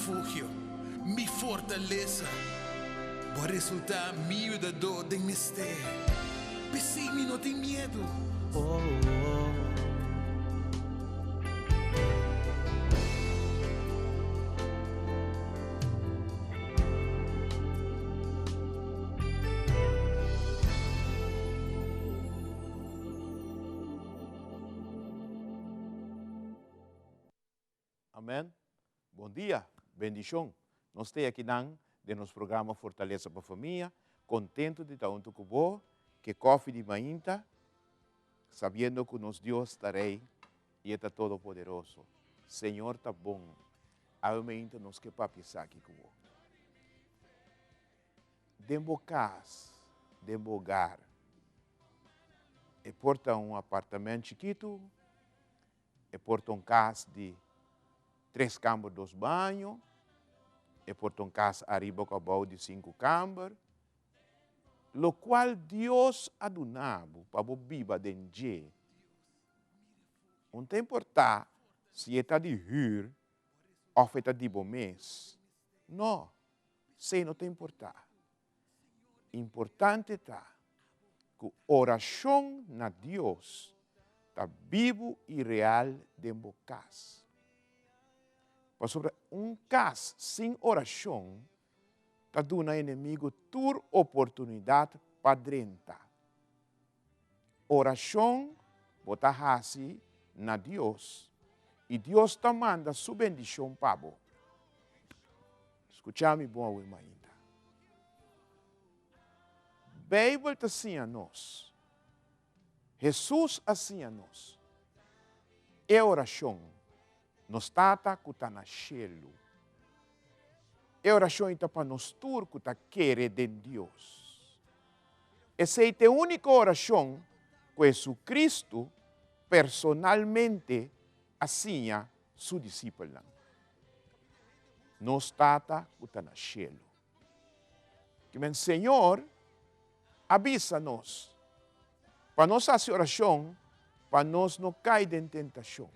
refugio, mi fortalesa. Bo a resultá mi yudadó den mester. P'esei mi no tin miedu. Amen. Bon dia, bendicion. Nos ta aki nan den nos programa Fortaleza pa Famia, contento di ta hunto cu bo, ke koffie di mainta, sabiendo cu nos Dios ta Rey y E ta Todopoderoso. Señor ta bon. Awe mainta nos ke papia esaki cu bo. Den bo cas, den bo hogar, e por ta un apartament chikitu, E por ta un kas di tres kamber dos baño, e por ta un kas ariba ku abou di sinku kamber, lokual Dios a duna bo pa bo biba den dje. Un ta importá si e ta di hür òf e ta di bo mes. No, esei no ta importá. Importante ta ku orashon na Dios ta bibu i real den bo kas. Pasobra un kas sin orashon ta duna enemigu tur oportunidat pa drenta. Orashon bo ta hasi na Dios i Dios ta manda su bendishon pa bo. Skucha mi bon awe mainta. Beibel ta siña nos, Hesus a siña nos e orashon Nos Tata ku ta na shelu. E orashon ei ta pa nos tur ku ta kere den Dios. Esei ta e úniko orashon ku Hesukristu personalmente a siña su disipelnan. Nos Tata ku ta na shelu. Kimen Señor a bisa nos pa nos hasi orashon pa nos no kai den tentashon.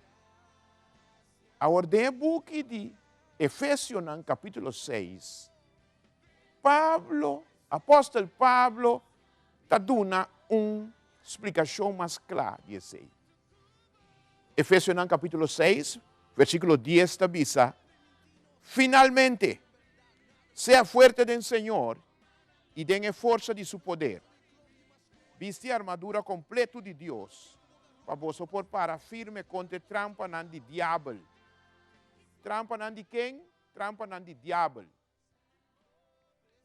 Awor den e buki di Efesionan kapítulo seis, Pablo, apòstel Pablo ta duna un splikashon mas kla di esei. Efesionan kapítulo 6, versíkulo 10 ta bisa, Finalmente, sea fuerte den Señor i den e forsa di su poder. Bisti armadura kompletu di Dios, pa boso por para firme kontra e trampanan di diabel. Trampanan di ken? Trampanan di diabel.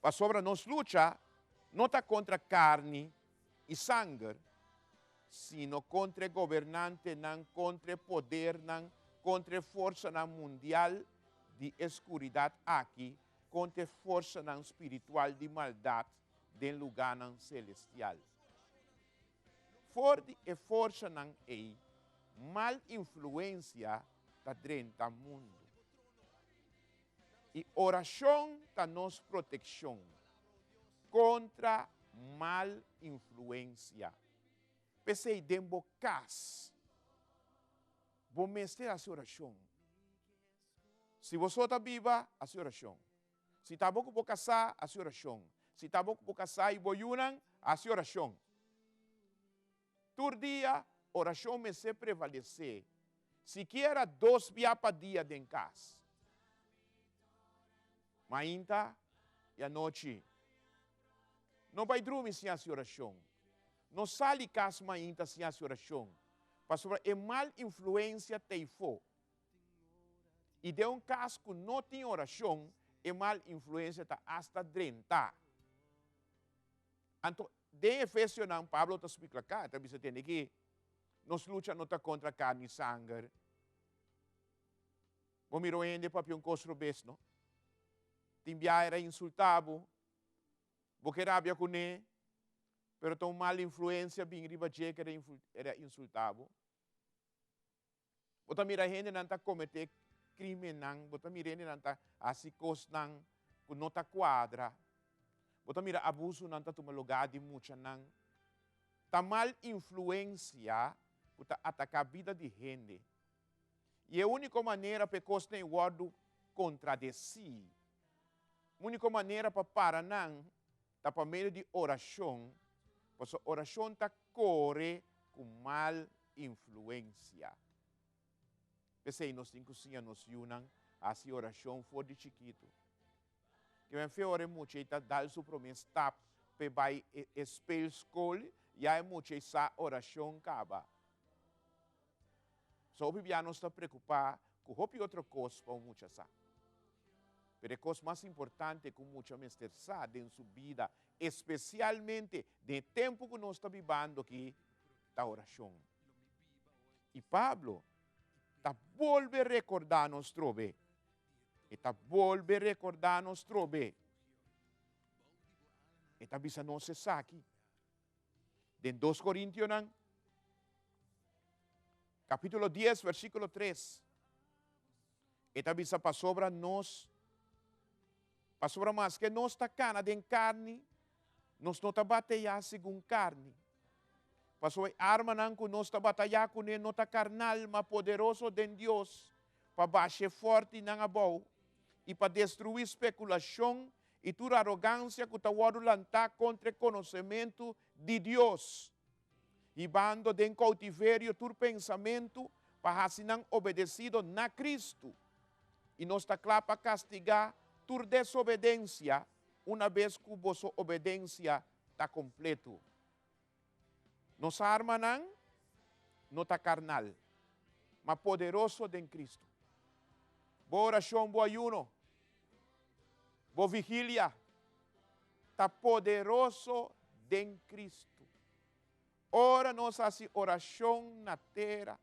Pasobra nos lucha no ta kontra karni i sanger, sino kontra e gobernantenan, kontra e podernan, kontra e forsanan mundial di e skuridat aki, kontra e forsanan spiritual di maldat den lugánan selestial. For di e forsanan ei, mal influensia ta drenta mundu. I orashon ta nos protekshon kontra mal influensia. P'esei den bo kas bo mester hasi orashon. Si bo so ta biba, hasi orashon. Si ta bo ku bo kasá, hasi orashon. Si ta bo ku bo kasá i bo yunan, hasi orashon. Tur dia orashon mester prevalesé, sikiera dos bia pa dia den kas, mainta i anochi. No bai drumi sin hasi orashon. No sali kas mainta sin hasi orashon, pasobra e mal influensia ta eifó. I den un kas ku no tin orashon, e mal influensia ta asta drenta. Anto, den Efesionan, Pablo ta splika ka, e ta bisa tende ki nos lucha no ta kontra karni i sanger. Bo mira un hende papia un kos robes, no? Tin biaha era insultá bo, bo ke rabia kuné, pero ta un mal influensia bin riba dje ku era insultá bo. Bo ta mira hendenan ta kometé krimennan, bo ta mira hendenan ta hasi kosnan ku no ta kuadra, bo ta mira abusunan ta tuma lugá di muchanan. Ta mal influensia ku ta ataká bida di hende. I e úniko manera pa e kosnan ei wòrdu. kontradesí. Úniko manera pa para nan ta pa medio di orashon, pasobra orashon ta kore ku mal influensia. P'esei nos tin ku siña nos yunan hasi orashon for di chikitu. Ke men fe ora e mucha ei ta dal su promé stap p'e bai e speelskol, ya e mucha ei sa orashon kaba. So hopi bia nos ta preokupá ku hopi otro kos pa un mucha sa. Pero e kos mas importante ku un mucha mester sa den su bida, espesialmente den e tempu ku nos ta bibando aki, ta orashon. I Pablo ta bolbe rekordá nos trobe. E ta bolbe rekordá nos trobe. E ta bisa nos esaki. Den 2 Korintionan, kapítulo 10, versíkulo 3, e ta bisa pasobra nos, pasobra maske nos ta kana den karni, nos no ta bateyá segun karni. Pasobra e armanan ku nos ta batayá kuné no ta karnal, ma poderoso den Dios pa basha e fòrtinan abou i pa destruí spekulashon i tur arogansia ku ta wòrdu lantá kontra e konosementu di Dios, hibando den koutiverio tur pensamentu pa hasi nan obedesido na Kristu. I nos ta kla pa kastigá tur desobedensia unabes ku boso obedensia ta kompletu. Nos armanan no ta karnal, ma poderoso den Kristu. Bo orashon, bo ayuno, bo vigilia ta poderoso den Kristu. Ora nos hasi orashon na tera,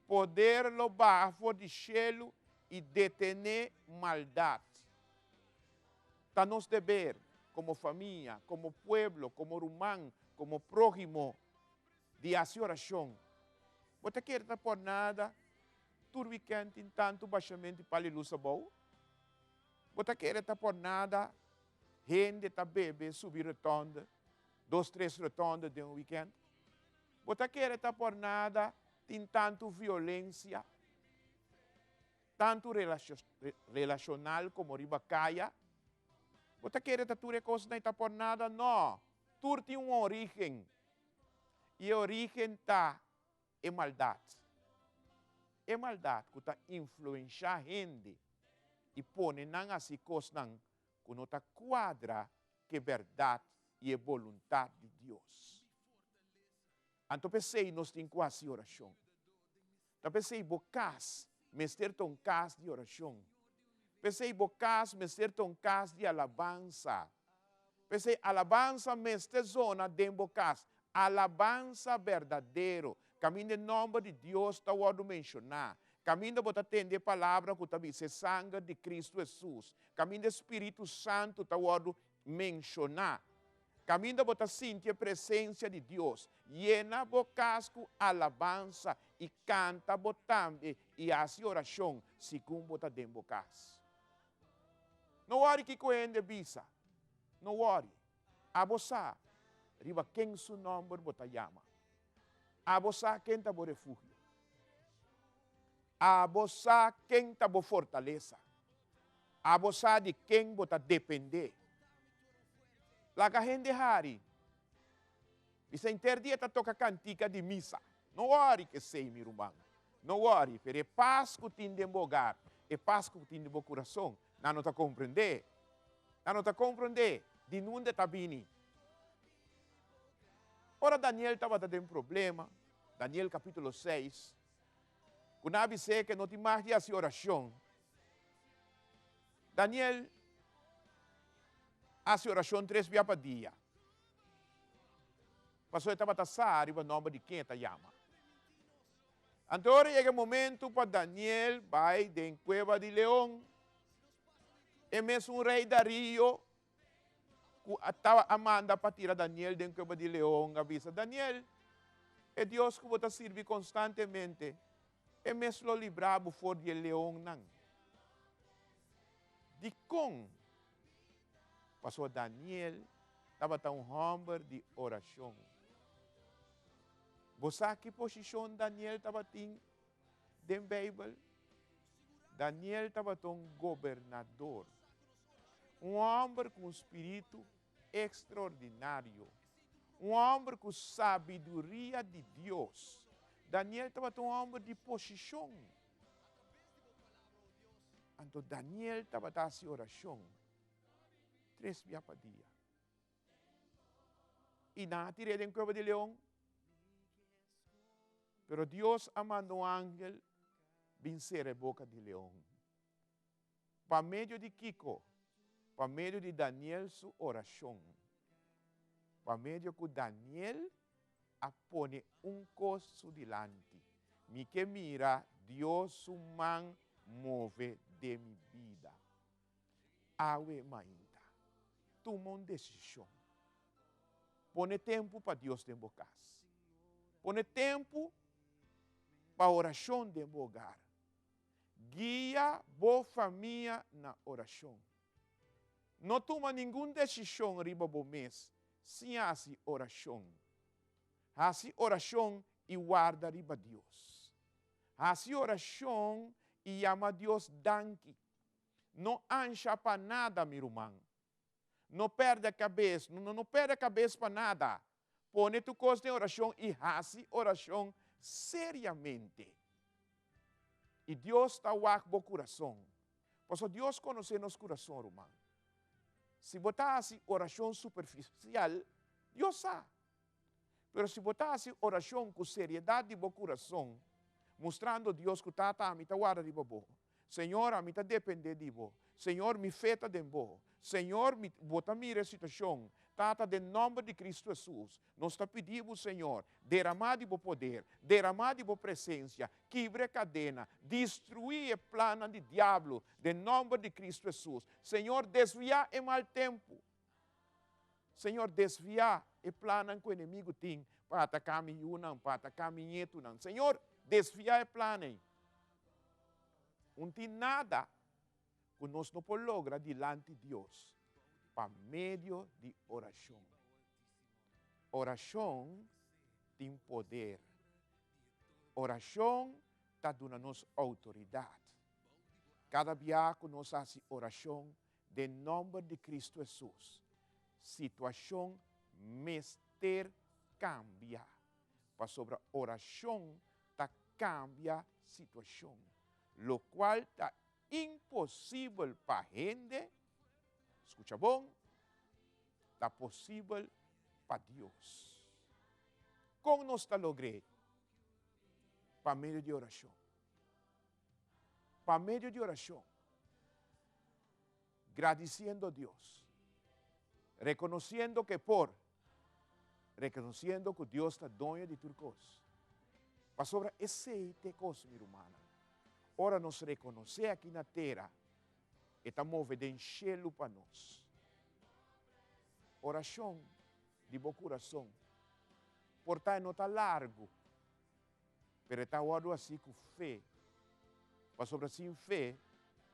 poder lo baha for di shelu i detené maldat. Ta nos deber komo famia, komo pueblo, komo ruman, komo próhimo di hasi orashon. Bo ta kere ta por nada tur wikènt tin tantu bashamentu i pali lus abou? Bo ta kere ta por nada hende ta bebe subi rotònde, dos tres rotònde den un wikènt? Bo ta kere ta por nada tin tantu violensia? Tantu relashonal komo riba kaya. Bo ta kere ta tur e kosnan i ta por nada? No! Tur tin un orígen, i e orígen ta e maldat. E maldat ku ta influenshá hende i pone nan hasi kosnan ku no ta kuadra ku e bèrdat i e boluntat di Dios. Anto p'esei nos tin ku hasi orashon. Ta p'esei bo kas mester ta un kas di orashon. P'esei bo kas mester ta un kas di alabansa. P'esei alabansa mester zona den bo kas, alabansa berdadero, kaminda e nòmber di Dios ta wòrdu menshoná, kaminda bo ta tende e palabra ku ta bisa e sanger di Kristu Hesus, kaminda e Spiritu Santu ta wòrdu menshoná. Kaminda bo ta sinti e presensia di Dios, yena bo kas ku alabansa i kanta bo tambe i hasi orashon segun bo ta den bo kas. No wòri kiko hende bisa, no wòri. Abo sa riba ken su nòmber bo ta yama. Abo sa ken ta bo refugio. Abo sa ken ta bo fortalesa. Abo sa di ken bo ta dependé. Laga hende hari. Bisa henter dia ta toka kantika di misa. No wòri k'esei, mi ruman. No wòri, pero e pas ku tin den bo hogar, e pas ku tin den bo kurason, nan no ta komprendé. Nan no ta komprendé di nunde ta bini. Ora Daniel tabata den problema, Daniel kapítulo seis, ku nan a bis'é ku e no tin mag di hasi orashon, Daniel a hasi orashon tres bia pa dia, pasobra e tabata sa riba nòmber di ken e ta yama. Anto ora yega e momentu pa Daniel bai den kueba di leon, e mesun rei Dario ku a taba a manda pa tira Daniel den kueba di leon a bisa, Daniel, e Dios ku bo ta sirbi konstantemente, E mes lo libra bo for di e leonnan. Dikon? Pasobra Daniel tabata un hòmber di orashon. Bo sa ki posishon Daniel tabatin den Beibel? Daniel tabata un gobernador, un hòmber ku un spiritu ekstraordinario, un hòmber ku sabiduria di Dios. Daniel tabata un hòmber di posishon. Anto Daniel tabata hasi orashon tres bia pa dia. I nan a tir'é den kueba di leon. Pero Dios a manda un angel bin sera e boka di leon. Pa medio di kiko? Pa medio di Daniel su orashon. Pa medio ku Daniel a pone un kos su dilanti, Mi ke mira Dios su man move den mi bida. Awe mainta, tuma un desishon. Pone tempu pa Dios den bo kas. Pone tempu pa orashon den bo hogar. Guia bo famia na orashon. No tuma ningun desishon riba bo mes sin hasi orashon. Hasi orashon i warda riba Dios. Hasi orashon i yama Dios danki. No ansha pa nada, mi ruman. No pèrdè kabes, no no pèrdè kabes pa nada. Pone tur kos den orashon i hasi orashon seriamente. I Dios ta wak bo kurason. Pasobra Dios konosé nos kurason, ruman. Si bo ta hasi orashon superfisial, Dios sa. Pero si bo ta hasi orashon ku seriedat di bo kurason, mustrando Dios ku, Tata, ami ta warda riba bo. Señor, ami ta dependé di bo. Señor, mi fe ta den bo. Señor, mi, bo ta mira e situashon. Tata, den nòmber di Kristu Hesus, nos ta pidi bo, Señor, deramá di bo poder, deramá di bo presensia, kibra e kadena, destruí e plannan di diablo, den nòmber di Kristu Hesus. Señor, desviá e mal tempu. Señor, desviá e plannan ku enemigu tin pa ataká mi yunan, pa ataká mi ñetunan. Señor, desviá e plannan ei. Un tin nada ku nos no por logra dilanti Dios pa medio di orashon. Orashon tin poder. Orashon ta duna nos outoridat. Kada bia ku nos hasi orashon Den nomber di Cristo Hesus, situacion mester cambia, pasobra oracion ta cambia situacion, locual ta imposibel pa hende, scucha bon, ta posibel pa Dios. Con nos ta logr'e? Pa medio di oracion. Pa medio di oracion, gradiciendo Dios, reconociendo que por, reconociendo cu Dios ta doño di tur cos. Pasobra esey t'e cos, mi rumannan. Ora nos reconoce aki na tera, e ta move den shelu pa nos. Oracion di bo curason por ta e no ta largo, Pero e ta wòrdu hasí ku fe, pasobra sin fe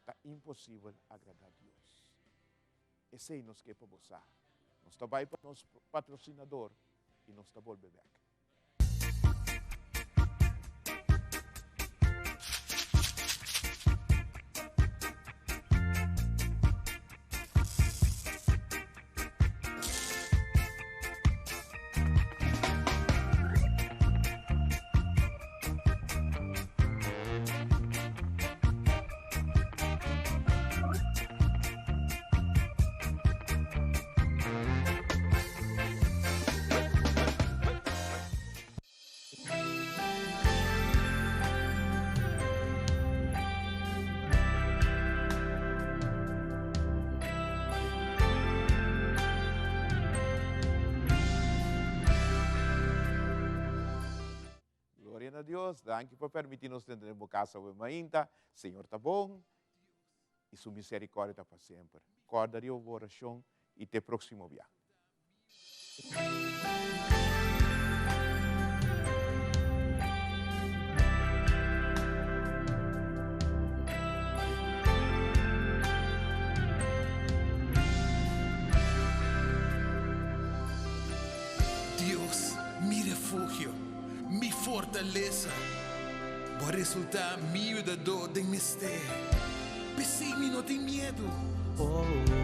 ta imposibel agradá Dios. Esei nos ke pa bo sa. Nos ta bai pa nos patrosinador i nos ta bolbe bèk. Gloria na Dios, danki pa permiti nos tende den bo casa awe mainta. Señor ta bon y su misericordia ta pa semper. Corda riba bo oracion y te proximo bia. Dios, mi refugio, mi fortalesa. Bo a resultá mi yudadó den mester. P'esei mi no tin miedu. Oh.